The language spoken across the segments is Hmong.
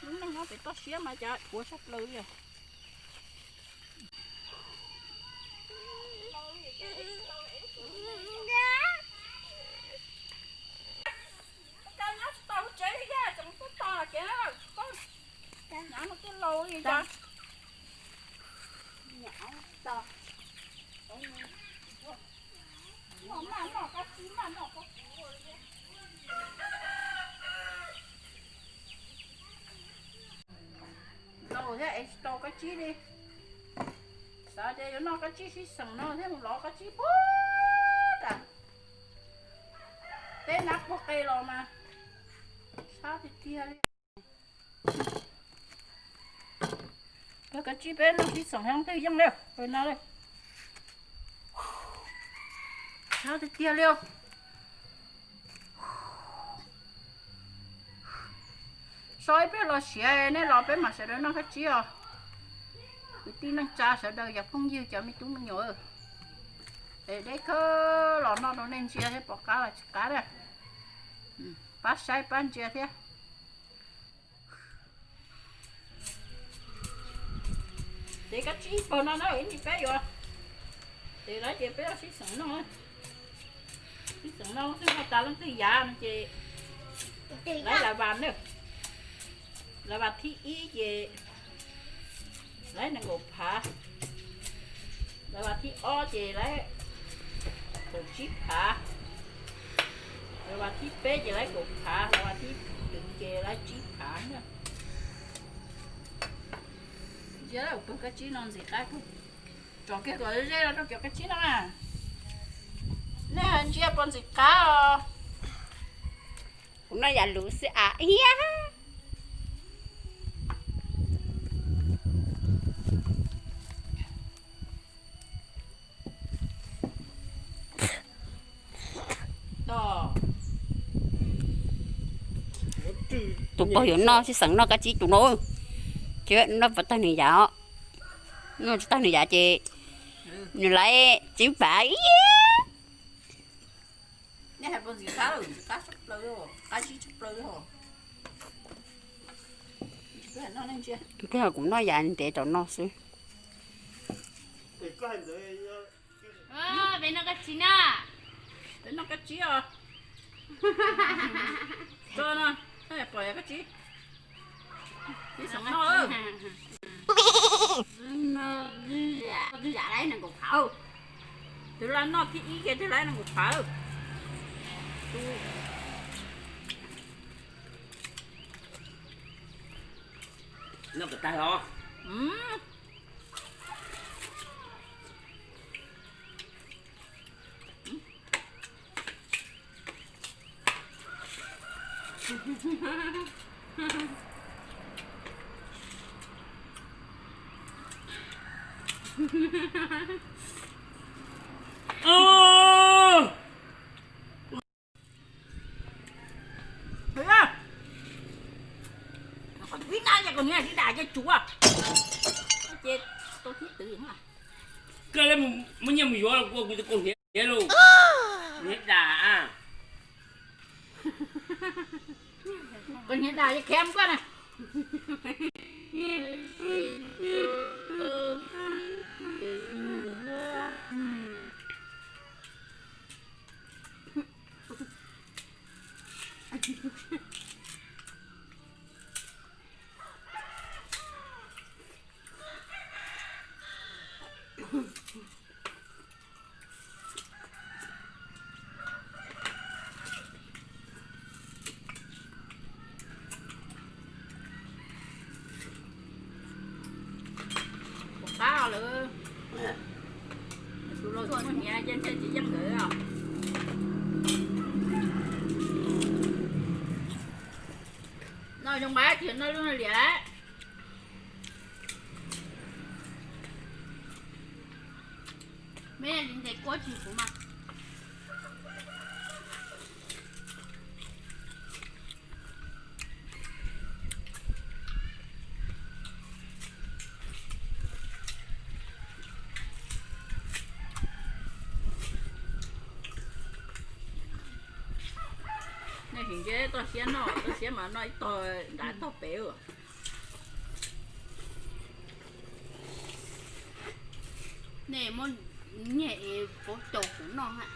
Lub neej nyob pem toj siab mas cas dhuav sab plaws li os. Nyob tsis tau lub tsev li thiab, tseem tuaj tos kev, nyob no twb laus li cas. Laus thiab es tsis tau kab tsib li. Xav tias yuav noj kab tsib sib xeem no thiab mus lov kab tsib puag nram teb nab puag qe los mas sab tiag tiag li. Kab tsib peb noj sib xeem hab twg yeej li no li. Sab tiag tiag li. So ib pliag los siav nej los peb mam sawv daws noj kab tsib os. Kwv tij neej tsa sawv daws yog phooj ywg cov me tub me nyuam, es deb khawb los noj rau nej ntsia thiab pom qab los tsis qab na. Pab saib pab ntsia thiab. Ces kab tsib pawg no na, ib ntsis peb yuav, ces lawv ces peb sib xeem noj. Sib xeem noj leej twg noj tas leej twg yav no ces lawv la vas na. La vas thib ib ces lawv nees nkaum phav. La vas thib ob ces lawv kaum tsib phav. La vas thib peb ces lawv kaum phav, la vas thib twg ces lawv tsib phav na. Ntsia pawg kab tsib no ntxim qab kawg. Tsom kiag kom ze los rau cov kab tsib no na. Nej ntsia puas ntxim qab os. Kuv noj yam luv xwb as iab. Tus pog yuav noj sib xeem noj kab tsib tus no, ces noj puas tag nws yam os. Noj tsis tag nws yam ces nws laiv tsib phav. Kuv noj yam ntev rau no xwb. Peb noj kab tsib na. Peb noj kab tsib os. Tso no, pom yog kab tsib. Ib xeem noj. Twg laiv nees nkaum phav. Twg laiv noj thib ib ces twg laiv nees nkaum phav. Noj kom tag los. Koj muab nyiaj mus yuav los kuv tus kaus hniav lauj. Hniav dam. Kaus hniav dam khev koj na. Tus qab lawm, tus laus tsis muaj hniav ces ntshe tsis yeej ntawd os. No zoo npaum tsis noj lub no liam lawm. Me ntses kuab tsis kuv mas. Nej sim ntsia toj siab noj, toj siab Noj ib tog nrad tog pem. Nej muab nyiaj es pauv caus kuv noj ha.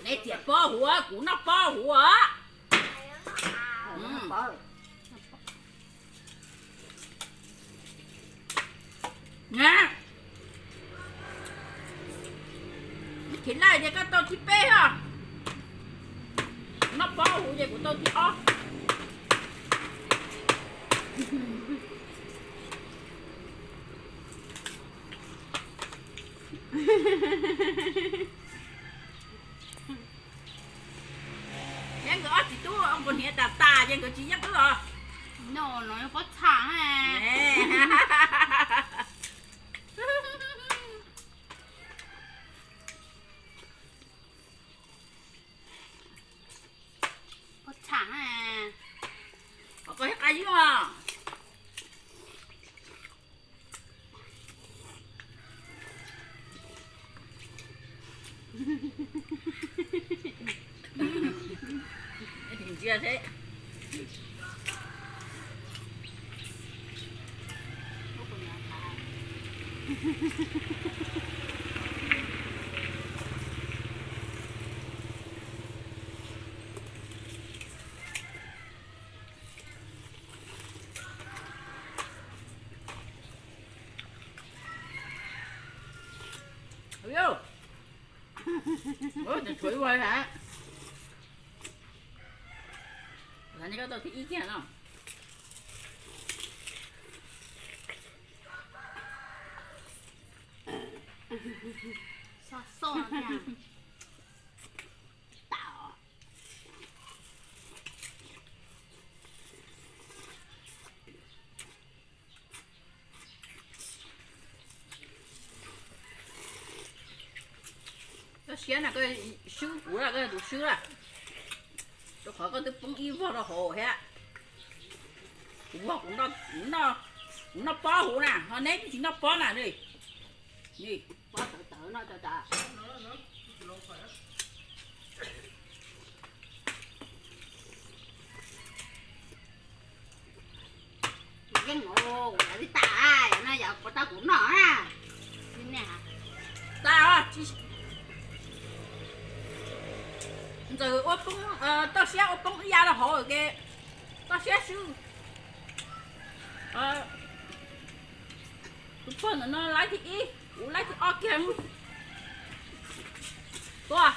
Neb txiav pob huv, kuv noj pob huv. Khiav laj ces koj tau thib peb os. Kuv noj pob huv ces kuv tau thib ob. Yeej nkawd ob txiv tub ua npua hniav tas tas ces nkawd tsis yeej wb os. No no pob txha. Pob txha. Qos qa ywg os. Ntsia thiab. Tshuav ib ua hab. Koj tau thib ib kiag no. Koj siab na, koj swb kuv lawm, koj yog tus swb lawm. Rau qhov koj twb poob ib vog rau hauv thiab. Kuv vog kuv noj, kuv noj pob huv na, ho neb twb tsis noj pob na li. Pob tawv tawv no tas tas. Yeej ua li tas no yog puas tau kuv noj na. Tas, ntxawm ua poob, toj siab ua poob ib yav rau hauv ke, toj siab swb. Tus pog ntawm no laib thib ib, kuv laib thib ob kiag. Tuaj.